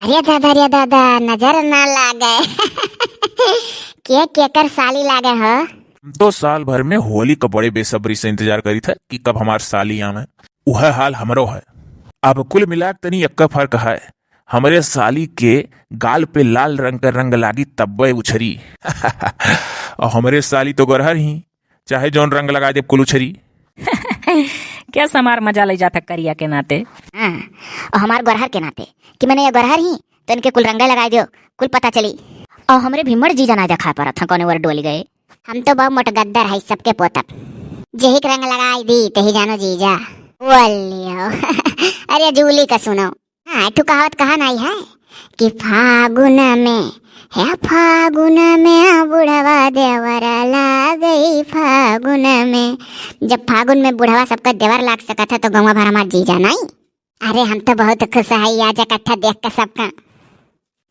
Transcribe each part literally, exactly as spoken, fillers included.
अरे दादा, अरे दादा, नजर ना लागे। के केकर साली लागे हो? हम तो साल भर में होली का बड़े बेसब्री से इंतजार करी थे कि कब हमार साली आवे। उहे हाल हमरो है। अब कुल मिला के तनी एक्का फर्क है, हमरे साली के गाल पे लाल रंग का रंग लागी तब्बे उछरी। और हमरे साली तो गोरहर ही, चाहे जौन रंग लगा दे कुल उछरी। क्या समार मजा ले जाता करिया के नाते? हाँ, और हमार गोरहर के नाते कि मने ये गोरहर ही तो इनके कुल रंगे लगाई दियो, कुल पता चली। और हमरे भीमड़ जीजा ना देखा परत हैं, कौने ओर डोली गए। हम तो बहुत मोटगद्दर है, सबके पोतब। जेहिक रंग लगाई दी तेही जानो जीजा। बोल लियो। अरे जूली का सुनो। हाँ, एक ठो कहावत कहा नाई है कि फागुन में, हे फागुन में बुढ़वा देवर लागई फागुन में। जब फागुन में बुढ़वा सबका देवर लाग सकत है तो गौवा भर हमार जीजा नाई। अरे हम तो बहुत खुश है आज इकट्ठा देख के सबका।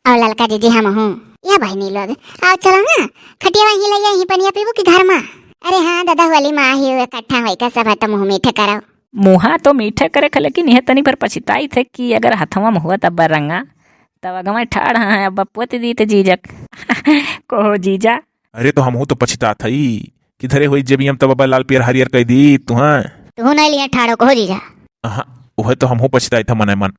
और ललका जीजी हम हूँ। या बहनी लोग, आओ चलो ना, खटिया वहीं ले आई, पनिया पीबू की घर में? अरे हाँ दादा, होली में आई हो, इकट्ठा होई का सब है तो मुँह मीठे करो। मुँहा तो मीठे करे खे, लेकिन यह तनी पर पछिताई थे कि अगर हथवा में हुआ तब रंगा, तब अगवा ठाड़ हाँ है, अब पोत दी थे जीजक। कहो जीजा। अरे तो हमहू तो पछितात हई कि धरे होई जेबियम तब अब लाल पियर हरियर कह दी तू, हाँ। तू नहीं लिया ठाड़ो, कहो जीजा। हाँ, वह तो हमहू पछिताई था मने मन।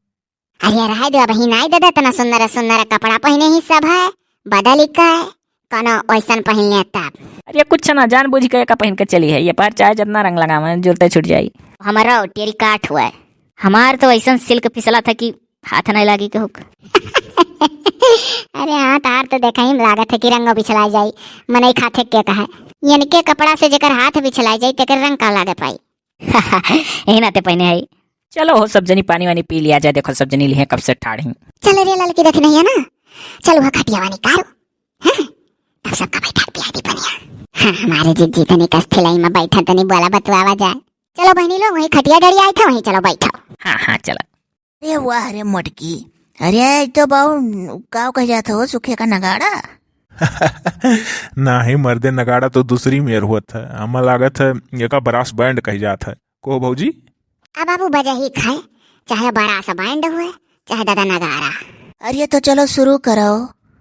अरे रहे दो, अबही नाई दादा, इतना सुंदर सुंदर कपड़ा पहने ही सब है, बदल ही का है, कोनो वैसन पहन ले तब। अरे कुछ ना, जान बूझ के एका पहन के चली है, ये पर चाहे जितना रंग लगावे, जुलते छूट जाई। हमारा टेरी काट हुआ है, हमार तो ऐसन सिल्क फिसला था कि हाथ नहीं लागी के हुक। अरे हाँ, तार तो देखा ही लागत है कि रंगो बिछला जाई, मनई खाथे के कहा, इनके कपड़ा से जेकर हाथ बिछला जाई, तेकर रंग का लागे पाई। यही नाते पहने है। चलो हो सब जनी, पानी वानी पी लिया जाए, देखो सब जनी लिहे कब से ठाड़ ही। चलो रे ललकी, देख नहीं है ना, चलो वह खटिया वानी कारो, हाँ, तब सबका बैठा पिया दी पनिया। हाँ, हमारे जिज्जी तनी कस्थिलाई में बैठा, तनी बोला बतवावा जाए। चलो बहनी लोग, वहीं खटिया डरी आई था, वहीं चलो बैठो। हाँ हाँ चलो। अरे वाह रे मोटकी, अरे ई तो बाऊ काव कह जात हो, सुखे का नगाड़ा? नाही मर्दे, नगाड़ा तो दूसरी मेर होत है, हमें लागत है एका ब्रास बैंड कह जात है। को भौजी? अब बाबू बजा ही खाए, चाहे ब्रास बैंड हुए, चाहे दादा नगाड़ा। अरे तो चलो शुरू करो।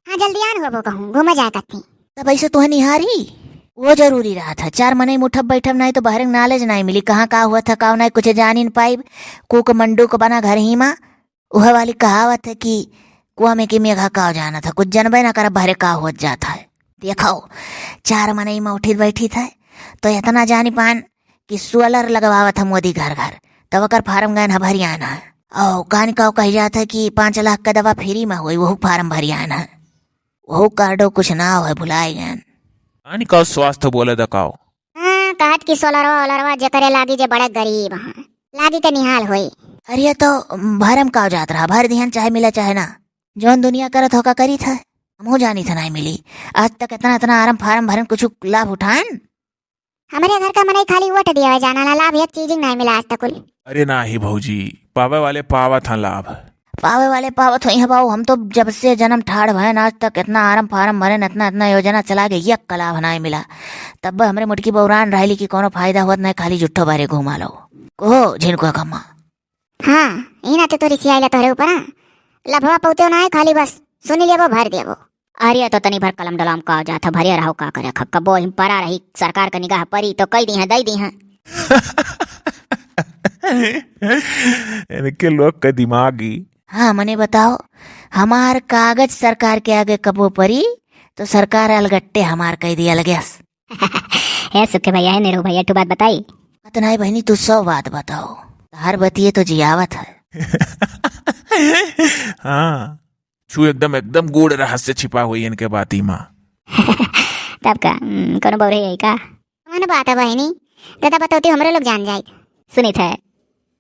हाँ जल्दी आन होबो कहूँ, घूमे जाए कत्ती। तब ऐसे तुहे निहारी, वो जरूरी रहा था। चार मनई में उठब बैठब नाई तो बहरे knowledge नाई मिली, कहाँ का हुआ था, का नाई, कुछ जानी न पाइब। कुक मंडूक बना घर ही मा। उहे वाली कहावत है कि कुआ में कि मेघा का जाना था, कुछ जनबे ना करब बहरे का होत जात है। देखो, चार मनई में उठित बैठित है, तो इतना जानी पान कि सोलर लगवावत है मोदी घर घर, तब ओकर फार्म गयन है भरियान है। और कान का कही जात है कि पाँच लाख का दवा फ्री में होई, वहू फार्म भरियान है। वहू कार्डो कुछ ना होए, भुलाए गयन। कान का स्वास्थ्य बोले दकाओ। हाँ, कहत कि सोलरवा ओलरवा जेकरे लागी जे बड़े गरीब हैं, लागी के निहाल होई। अरे तो भरम का जात रहा, भर दिहन चाहे मिला चाहे ना। जौन दुनिया करत होका करी था, हमहू जानी था नहीं मिली। आज तक इतना इतना आराम फार्म भरन, कुछ लाभ उठान। हमरे घर का मनई खाली वोट दिया हुआ जाना ला, लाभ एक चीज नहीं मिला आज तक कुल। अरे नाही भौजी, पावे वाले पावत हैं लाभ। पावे वाले पावत होई हैं बाऊ, हम तो जब से जन्म ठाड़ भयन आज तक इतना आराम फार्म भरन, इतना इतना योजना चला गई, एक का लाभ नहीं मिला। तब हमरे मुटकी बौरान रहली कि कोनो फायदा होत नहीं, खाली जुट्ठो बारे घुमा लो। कहो झिनको कम्मा। हाँ, ई ना तो तोरी सियाइला तोहरे ऊपर, हाँ। लभवा पौते ना है, खाली बस सुनी लेबो, भर देबो। अरे तो तनी भर कलम डलाम का जात है, भरे रहो का करे, ख-, कब्बो हिम परा रही, सरकार का निगाह परी तो कई दी है, दई दी है। इनके लोग का दिमाग ही। हाँ, मने बताओ, हमार कागज सरकार के आगे कबो परी तो सरकार अलगट्टे हमार कह दिया लगे। हे सुखे भैया, हे निरू भैया, एक ठो बात बताई। बात नाई बहनी, तू सौ बात बताओ, हर बतिये तो जियावत है। हाँ, छू एकदम, एकदम गूढ़ रहस्य छिपा हुई इनके बाती मा। तब का, हम्म, कोनो बौरे है का? कौन बात है बहनी? दादा बतौती हमरे लोग जान जाए। सुनी थे,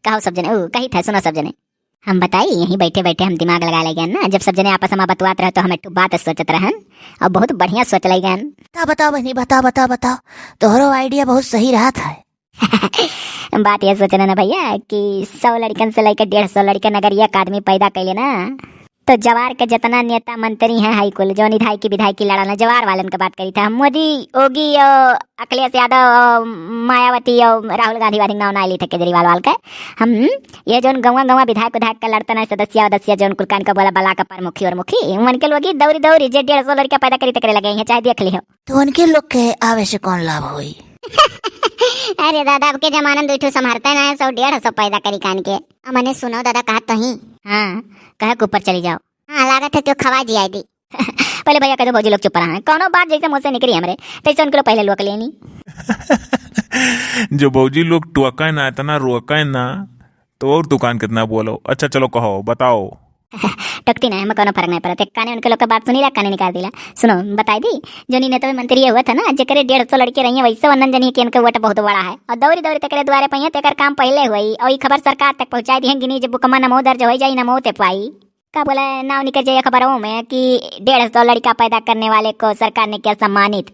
कहो सब जने, ऊ, कही थे, सुनो सब जने। हम बताई, यहीं बैठे बैठे हम दिमाग लगा ले गए ना, जब सब जने आपस में बतुआत रहे तो हम एक ठो बात सोचत रहन और बहुत बढ़िया सोच ले गए। बताओ, बताओ बहनी, बताओ, बताओ, बताओ, तोहरो idea बहुत सही रहत है। बात ये सोचना ना भैया कि सौ लड़कन से लेकर डेढ़ सौ लड़कन अगर एक आदमी पैदा कैले ना, तो जवार के जितना नेता मंत्री हैं, हाई कुल, जौन विधायकी विधायकी लड़ल हैं, जवार वालन के बात करी था। मोदी, योगी और अखिलेश यादव और मायावती और राहुल गांधी वाली नाव ना ली थे केजरीवाल वाल के। हम, ये जौन गौवा गौवा विधायक विधायक के लड़ते ना, सदस्य वदस्य जौन कुल कान के बोला बला के प्रमुखी और मुखी, उनके लोग ही दौरी दौरी जे डेढ़ सौ लड़का पैदा करी तकरे लगे हैं, चाहे देख लिहो। तो उनके लोग के आवे से कौन लाभ होई? अरे दादा, अब के जमाना में दो ठो संभारते ना है, सौ डेढ़ सौ पैदा करी कान के। अमने सुनो दादा, कहा तो ही। हाँ, कहे के ऊपर चली जाओ। हाँ, लागत है क्यों खवा जिया दी। पहले भैया कह दो, भौजी लोग चुप रहा है, कौनो बात जैसे मुंह से निकली हमरे, तैसे उनके लोग पहले लोक लेनी। जो भौजी लोग टोके ना, इतना रोके ना, तो और दुकान कितना बोलो। अच्छा चलो कहो, बताओ। टकती ना, हमें कौनो फर्क नहीं पड़त, एक काने उनके लोग के बात सुनी ला, काने निकाल दिला। सुनो, बताई दी, जो नी नेता मंत्री ये हुआ था ना, जेकरे डेढ़ सौ लड़के रही हैं, वैसे वंदन जनी के इनके वोट बहुत बड़ा है, और दौरी दौरी तेकरे द्वारे पइहे, तेकर काम पहले हुई, और ये खबर सरकार तक पहुँचाई दी है, गिनी जब बुकमा नमो दर्ज हो जाई, नमो ते पाई। का बोला, नाव निकल जाए अखबारों में कि डेढ़ सौ लड़का पैदा करने वाले को सरकार ने किया सम्मानित।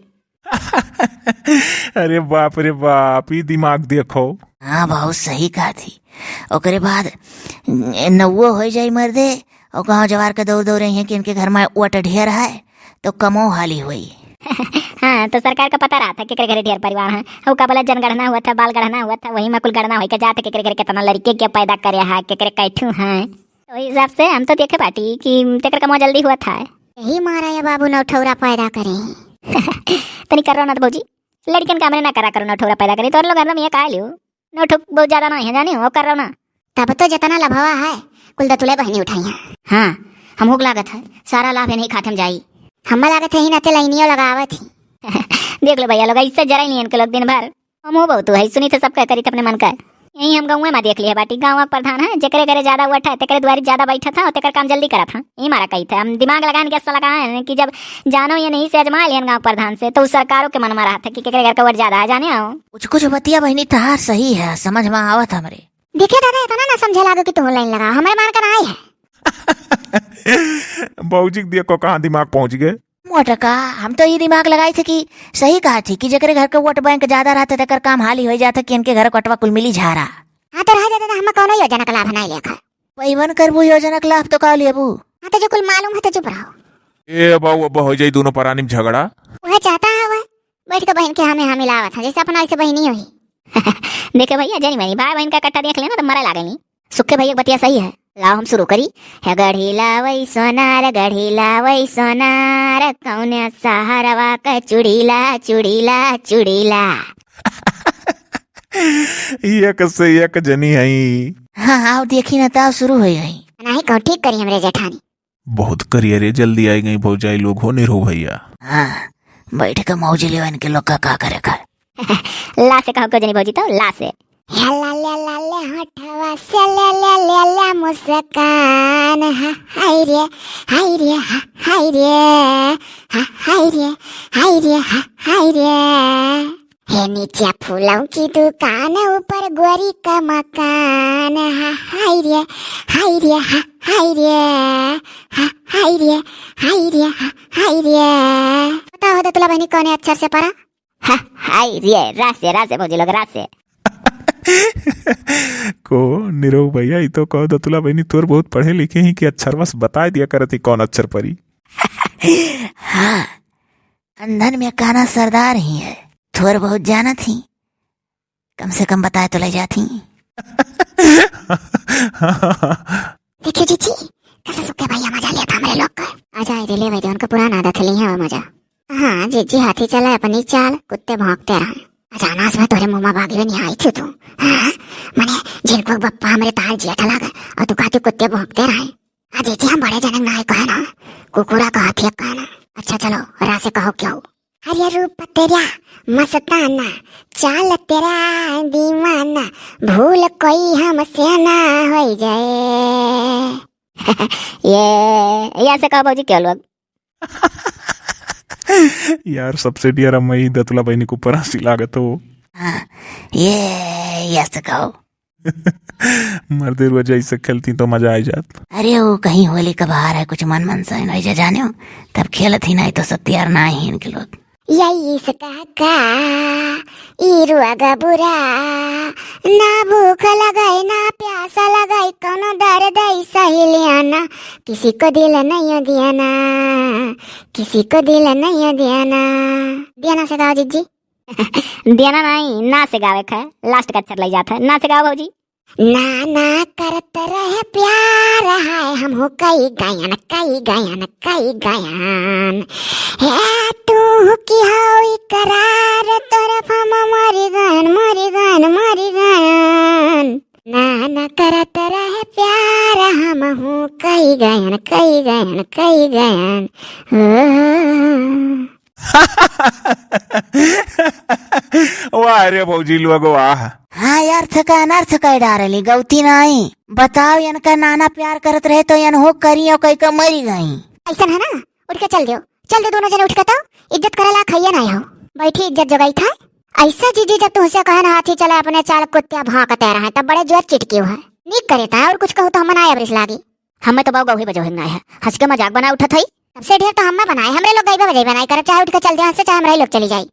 अरे बाप रे बाप, ई दिमाग देखो। हाँ, बहुत सही कहा थी। ओकरे बाद नौवो हो जाई मर्दे, और गाँव जवार के दौड़ दौड़ रही हैं कि इनके घर में वट ढेर है, तो कमो हाली हुई। हाँ, तो सरकार का पता रहा था केकरे घरे ढेर परिवार है। वो का बोला, जनगणना हुआ था, बाल गणना हुआ था, वही में कुल गणना होई के जात केकरे घरे कितना लड़के के पैदा करे है, केकरे कैठू हैं। तो वही हिसाब से हम तो देखे बाटी कि तेकर कमवा जल्दी हुआ था। यही मारा ये बाबू नौठौरा पैदा करे। तनी कर रहो ना तो भौजी, लड़कन का हमरे ना करा करो नौठौरा पैदा करे, तो लोग हरदम ये कहा लियो, नौठो बहुत ज्यादा ना है जाने हो, कर रहो ना। तब तो जितना लभवा है, कुल दतुले बहनी उठाई हैं। हाँ, हम हुक लागत है, सारा लाभ इन्हीं खाते में जाई। हमें लागत है, ही नाते लाइनियो लगावत ही। देख लो भैया लोग, इससे जरा ही नहीं इनके लोग दिन भर। हम हो बहुत है, सुनी थे सबका करी थे अपने मन का। यही हम गाँव में देख लिया बाटी, गाँव का प्रधान है, जेकरे घरे ज्यादा वोट है, तेकरे द्वारी ज्यादा बैठा था, तेकर काम जल्दी करा था। ये मारा कही थे, हम दिमाग लगान के ऐसा लगा है कि जब जानो ये नहीं से आजमा लियन गाँव प्रधान से, तो उस सरकारों के मन में रहा था कि केकरे घर का वोट ज्यादा है, जाने आओ। कुछ कुछ बतिया बहनी तहार सही है, समझ में आवत हमरे। देखे दादा, इतना ना समझे लागो कि तू लाइन लगा, हमरे मान का ना आए है। भौजी के देखो कहाँ दिमाग पहुँच गए। मोटका, हम तो ये दिमाग लगाई थे कि सही कहा थी कि जेकरे घर के वोट बैंक ज्यादा रहते, तेकर काम हाली हो जाता कि इनके घर कोटवा कुल मिली झारा। हाँ, तो रह जाता, तो हम कौनो योजना का लाभ नहीं लेखा। पैवन करबू योजना का लाभ तो का लेबू? हाँ, तो जो कुल मालूम है तो चुप रहो। ए बाबू, अब हो जाई दोनों परानी में झगड़ा। वह चाहता है, वह बैठ के बहन के हमें, हमें लावत है, जैसे अपना वैसे बहनी हुई। देखे भैया, जनी मनी भाई बहन का इकट्ठा देख लेना तो मरे लागे नहीं। सुखे भैया के बतिया सही है। लाओ हम शुरू करी। हे गढ़ी लावई सोनार, गढ़ी लावई सोनार, कौने सहारवा के चुड़ीला, चुड़ीला, चुड़ीला। एक से एक जनी हई। हाँ, हाँ, देखी ना, ताव शुरू होई गई। नाही कहूँ ठीक करी हमरे जेठानी। बहुत करिया रे, जल्दी आई गई भौजाई लोग हो, निरहू भैया। हाँ, बैठ के मौज लेवा इनके लोग का, का करे का। ला से कहो क्यों जनी भौजी, तो ला से। हे लाले लाले होठवा से ले ले ले ले मुस्कान, हा, हाय रे, हाय रे, हा, हाय रे, हा, हाय रे, हाय रे, हा, हाय रे। हे नीचे फूलों की दुकान, ऊपर गोरी का मकान, हा, हाय रे, हाय रे, हा, हाय रे, हा, हाय रे, हाय रे, हा, हाय रे। बताओ हो दतुला बहनी कौने अक्षर से परा? हा, हाय रे, रा से, रा से भौजी लोग, रा से। को निरहू भैया, ई तो कहो दतुला बहनी तोर बहुत पढ़े लिखे ही कि अक्षर बस बताए दिया करत ही कौन अक्षर परी। हाँ, अंधन में काना सरदार ही है, थोर बहुत जानत ही, कम से कम बताए तो ले जात ही। देखियो जीजी, कैसे सुखे भैया मजा लेता हमरे लोग का। आ जाए दे, ले भाई, उनका पुराना आदत है, ली है मजा। हाँ जीजी, हाथी चले अपनी चाल, कुत्ते भौंकते रहे। अचानक से तोरे मुंह में बागी नहीं आई थी तू, हाँ? मने जिनको बप्पा हमरे ताल जिया था लागे, और तू कहती कुत्ते भौंकते रहे। आ जीजी, हम बड़े जनक ना है कहे ना, कुकुरा का हाथी कहे ना। अच्छा चलो, रा से कहो क्यों? अरे रूप तेरा मस्ताना, चाल तेरा दीवाना, भूल कोई हमसे ना हो जाए। ये, ये ऐसे कहो भौजी क्यों लोग? यार, सबसे डियर अम्मा ई दतुला बहनी को परासी लागत हो। हाँ, ये, ये ऐसे कहो। मर्दे रोज ऐसे खेलती तो मजा आ जात। अरे वो कहीं होली का बाहर है, कुछ मन मन से नहीं जा जाने हो, तब खेलत ही नहीं तो सत्यार ना ही इनके लोग। यही से कह का ई रोग बुरा, ना भूख लगई, ना प्यास लगई, कौनो दर्द ई सही लियाना, किसी को दिल नहीं दियाना, किसी को दिल नहीं दियाना। दियाना से गाओ जिज्जी। दियाना नहीं, ना से गावे के है, last का अक्षर लग जात है। ना से गाओ भौजी। ना ना करत रहे प्यार, हाय हमहू कई गयन, कई गयन, कई गयन। हे तू की हो इकरार, तरफ हम मरी गयन, मरी गयन, मरी गयन। ना ना करत रहे प्यार, हमहू कई गयन, कई गयन, कई गयन। ओ। वाह रे भौजी लोग, वाह। हाँ, अर्थ का अनर्थ कई डारली, गौती नाई। बताओ, इनका नाना प्यार करत रहे तो यन हो करी और कई का मरी गई। ऐसन है ना, उठ के चल दियो, चल दे दोनों जने उठ के, तो इज्जत करे लायक हइये नाई हो। बैठी इज्जत जोगाई था। ऐसा जीजी जब तुमसे कहन हाथी चले अपने चाल कुत्तिया भौंकते रहे, तब बड़े जोर चिटकी है। नीक करे था, और कुछ कहू तो हम ना अब रिस लागी। हमें तो बाऊ गौहे बजौहे ना है, हंस के मजाक बना उठत हई। सबसे ढेर तो हम्मा बनाए, हमरे लोग गइबा बजइबा नाई करब, चाहे उठ के चल दे हंस से, चाहे हमरे लोग चली जाई।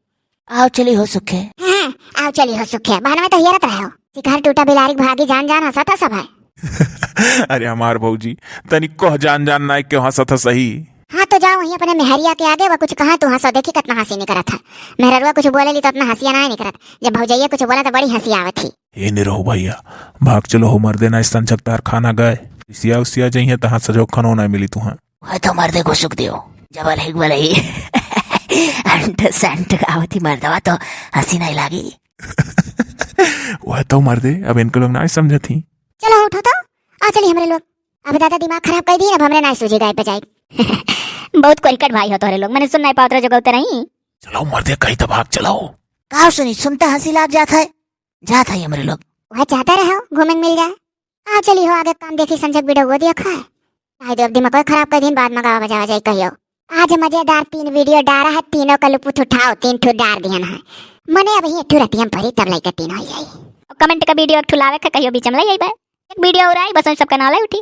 आओ चली हो सुखे। हाँ, आओ चली हो सुखे, बहन में तो हियरत रहे हो। शिकार टूटा बिलारी के भागी जान जान हंसत है सब है। अरे हमार भौजी, तनी कह जान जान नाई क्यों हंसत है सही। हाँ तो जाओ वहीं अपने मेहरिया के आगे, वो कुछ कहा तू हंसो, देखी कितना हंसी निकरत है। मेहररुआ कुछ बोले ली तो इतना हंसिया नाई निकरत, जब भौजैया कुछ बोला तो बड़ी हंसी आवत थी। ए निरहु भैया, भाग चलो हो मर्दे, ना संझक तार खाना गए। इसिया उसिया जइहे तहाँ सजो खनो ना मिली तुहाँ। वह तो मर्दे को सुख दियो, जबल हिक बल ही। अंट संट गावती मर्दवा तो हंसी नहीं लागी। वह तो मर्दे, अब इनको लोग ना समझत ही। चलो उठो तो, आ चली हमरे लोग। अब दादा दिमाग खराब कर दिए, अब हमरे ना सूझी गाय पे जाए। बहुत कोरिकट भाई हो तोहरे लोग, मैंने सुन नहीं पावत रहे जो गौते रही। चलो मर्दे, कहीं तो भाग चलो। का सुनी, सुनता हंसी लाग जात है, जात है हमरे लोग। वह जाता रहो, घूमे के मिल जाए। आ चली हो आगे काम देखी, संझक वीडियो वो देखा है। नहीं तो अब दिमाग खराब कर दिन, बाद में गावा बजावा जाए कहियो। आज मजेदार तीन वीडियो डारा है, तीनों का लुपुत उठाओ, तीन ठो डार दिहन है। मने अब ही एक ठो रतियम परी तब लइके तीन हो जाई। कमेंट का वीडियो एक ठो लावे के कहियो बीच में ले आई बे। एक वीडियो और आई बस उन सबका नाम ले उठी।